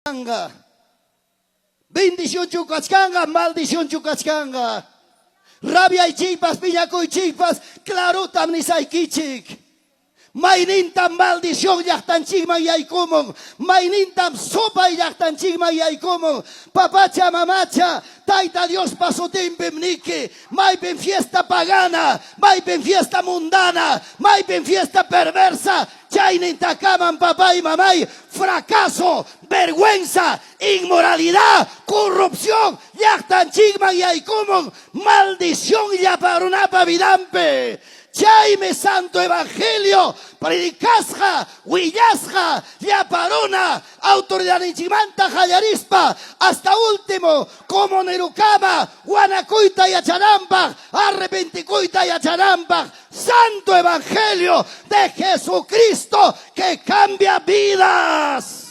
Kachkanqa? Bendicionchu kachkanqa? Maldicionchu kachkanqa? Rabiaychikpas, piñakuychikpas, clarotam nisaykichik. Maynintam maldición llaqtanchikman yaykumun, maynintam supay llaqtanchikman yaykumun. Papacha, mamacha, Tayta Diospa sutinpim niki, maypim fiesta pagana, maypim fiesta mundana, maypim fiesta perversa, chaynintakaman papay, mamay, fracaso, vergüenza, inmoralidad, corrupción llaqtanchikman yaykumun, maldición llapa runapa vidanpi. Chaymi Santo Evangelio predicasqa, willasqa llapa runa autoridadninchikmanta qallarispa hasta último comunerukama wanakuyta yachananpaq, arrepentikuyta yachananpaq, Santo Evangelio de Jesucristo que cambia vidas.